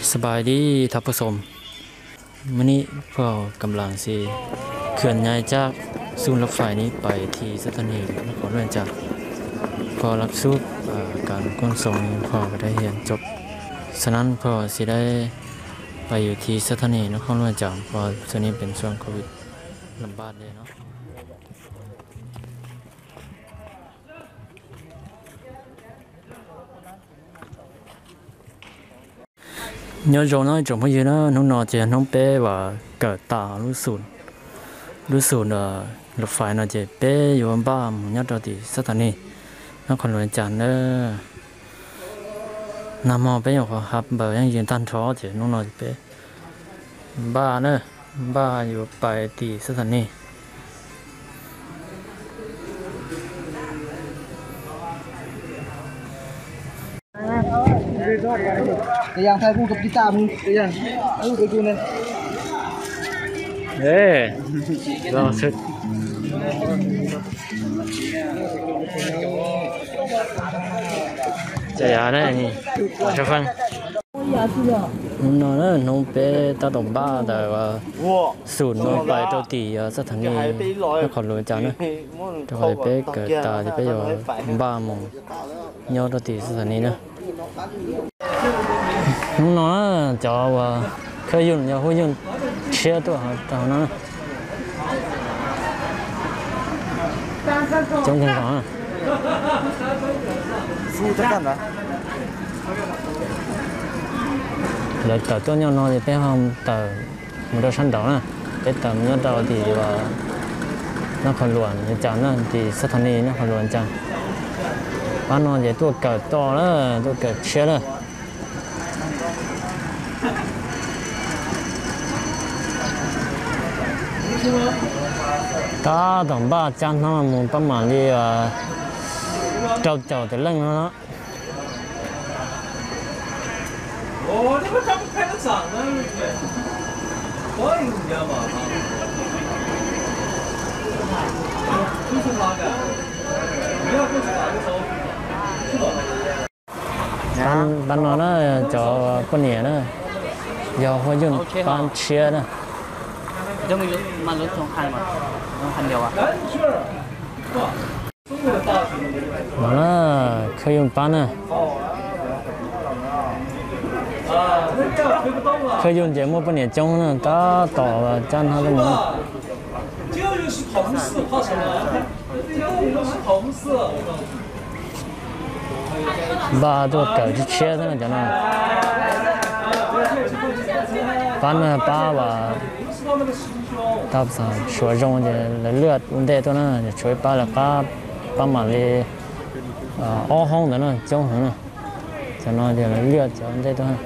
สบายดีท่านผู้ชม มื้อนี้พวกกำลังสิเคลื่อนย้ายจากศูนย์รถไฟนี้ไปที่สถานีนครหลวงจันทน์ เพราะหลักสูตร เอ่อ การขนส่งนี้พวกก็ได้เรียนจบ ฉะนั้นพวกสิได้ไปอยู่ที่สถานีนครหลวงจันทน์ เพราะช่วงนี้เป็นช่วงโควิดระบาดเลยเนาะ Nyob zoo no tsoom phooj ywg na, hnub no ces hnub peb uas kawm tas lub xum, lub xum lub fais no ces peb yuav npaj mus nyob rau tim sab thas nis nyob qhov luas cas na. Nag hmo peb nyuam qhuav hab npaws yeej yws tag nrho ces hnub no ces peb npaj na, npaj yuav pais tim sab thas nis. Hnub no na hnub peb tab tom npaj ntawm xum no pais rau tim sab thas nis nyob qhov luas cas na. Rau qhov peb kawm tas ces peb yuav npaj mus nyob rau tim sab thas nis na. Hnub no cov uas khawb yooj yog huab yooj tshiab tuaj rau hauv no coob kawg nkaus. Lawv tawm tuaj nyob no ces peb ho tawm mus rau sab nraud na. Peb tawm mus nyob rau tim nyob qhov luas cas na, tim sab thas nis nyob qhov luas cas. Pab no ces tuaj kawm toj lawm, tuaj kawm tshiab lawm. Tab tom npaj cab hnab mus pab mam li rau caum tawm leej no. Pab no na, cov poj niam na, yog huab yooj pab tshiab na. No na, khawb yooj pab na. Khawb yooj ces muaj poj niam coob na, tab tom cab hnab tuaj mus. Npaj tuaj kawm tshiab tshiab xwb no cov no. Pab no pab uas tau suav zoo ces lawv lwaj ua ntej tuaj na, tshuav ib pab lawv qab pab mam li ob hoob ntawd na, coob heev na. Cov no ces lawv lwaj cov ua ntej tuaj.